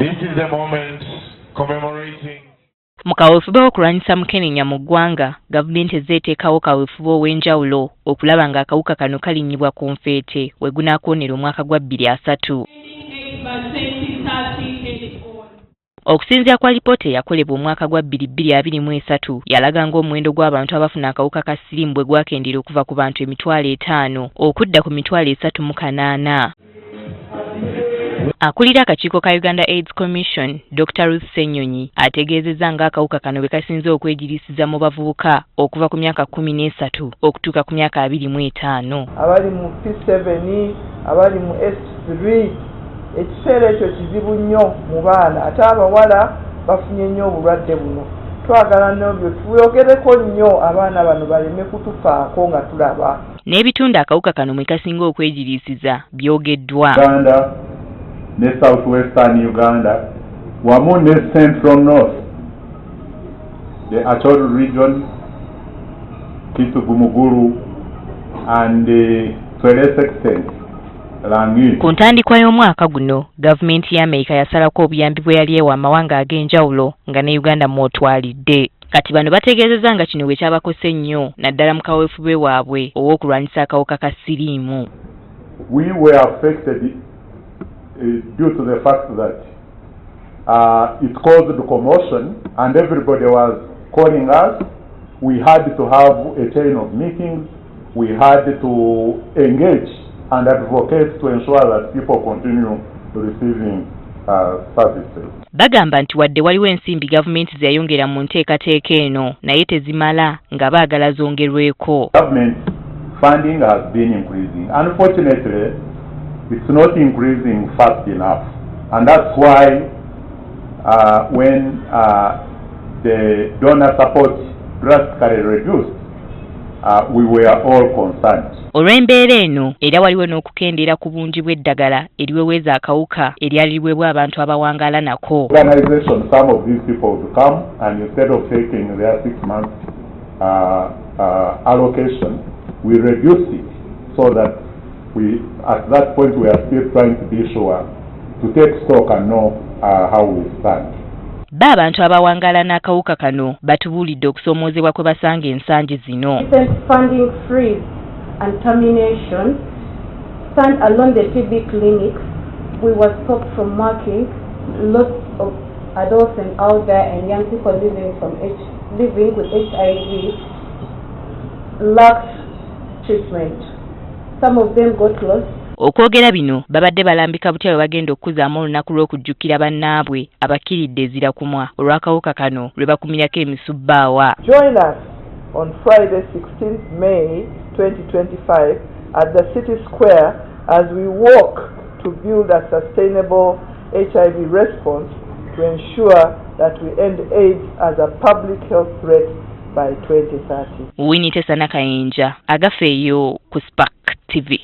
This is the moment commemorating Mu kaweefube w'okulwanyisa mukenenya mu ggwanga, gavumenti ezze eteekawo kaweefube ow'enjawulo okulaba ng'akawuka kano kalinnyibwa ku nfeete we gunaakoonera omwaka gwa 2030. Okusinziira ku alipoota eyakolebwa omwaka gwa 2023, yalaga ng'omuwendo gw'abantu abafuna akawuka ka siriimu bwe gwakendera okuva ku bantu 500,000 okudda ku 308,000. Akulira akakiiko ka Uganda AIDS Commission, Dr. Ruth Ssenyonyi, ategeezezza ng'akawuka kano bwe kasinze okwegiriisiza mu bavubuka okuva ku myaka 13 okutuuka ku myaka 25. Abali mu P7, abali mu S3, ekiseera ekyo kizibu nnyo mu baana, ate abawala bafunye nnyo obulwadde buno. Twagala nobyo tuyogereko nnyo, abaana bano baleme kutufaako nga tulaba. N'ebitundu akawuka kano mwe kasinga okwegiriisiza byogeddwa. Uganda ne South Western Uganda wamu ne Central North, the Acholi region, Kitgum, and to a less extent Langi. Ku ntandikwa y'omwaka guno, gavumenti ya Amerika yasalako obuyambi bwe yali ewa amawanga ag'enjawulo nga ne Uganda mw'otwalidde. Kati bano bategeezezza nga kino bwe kyabakosa ennyo, naddala mu kaweefube waabwe ow'okulwanyisa akawuka ka siriimu. We were affected due to the fact that it caused commotion and everybody was calling us. We had to have a chain of meetings. We had to engage and advocate to ensure that people continue receiving services. Bagamba nti wadde waliwo ensimbi gavumenti ze yayongera mu nteekateeka eno, naye tezimala, nga baagala zongerweko. Government funding has been increasing. Unfortunately, it's not increasing fast enough. And that's why when the donor support drastically reduced, we were all concerned. Olw'embeera eno, era waliwo n'okukendeera ku bungi bw'eddagala eriweweeza akawuka eryali liweebwa abantu abawangaala nako. Organization, some of these people would come and instead of taking their 6 months allocation, we reduce it so that we, at that point, we are still trying to be sure to take stock and know how we stand. Bo abantu abawangaala n'akawuka kano batubuulidde okusoomoozebwa kwe basanga ensangi zino. Recent funding freeze and termination stand alone the TB clinics. We were stopped from working. Lots of adolescents out there and young people living with HIV lacked treatment. Some of them got lost. Okwogera bino, babadde balambika butya bwe bagenda okukuzaamu olunaku lw'okujjukira bannaabwe abakkiridde ezirakumwa olw'akawuka kano lwe bakumirako emisubbaawa. Join us on Friday, 16th May 2025 at the City Square as we walk to build a sustainable HIV response to ensure that we end AIDS as a public health threat by 2030. Winnie Tesana Kayinja, Agafeeyo ku Spark TV.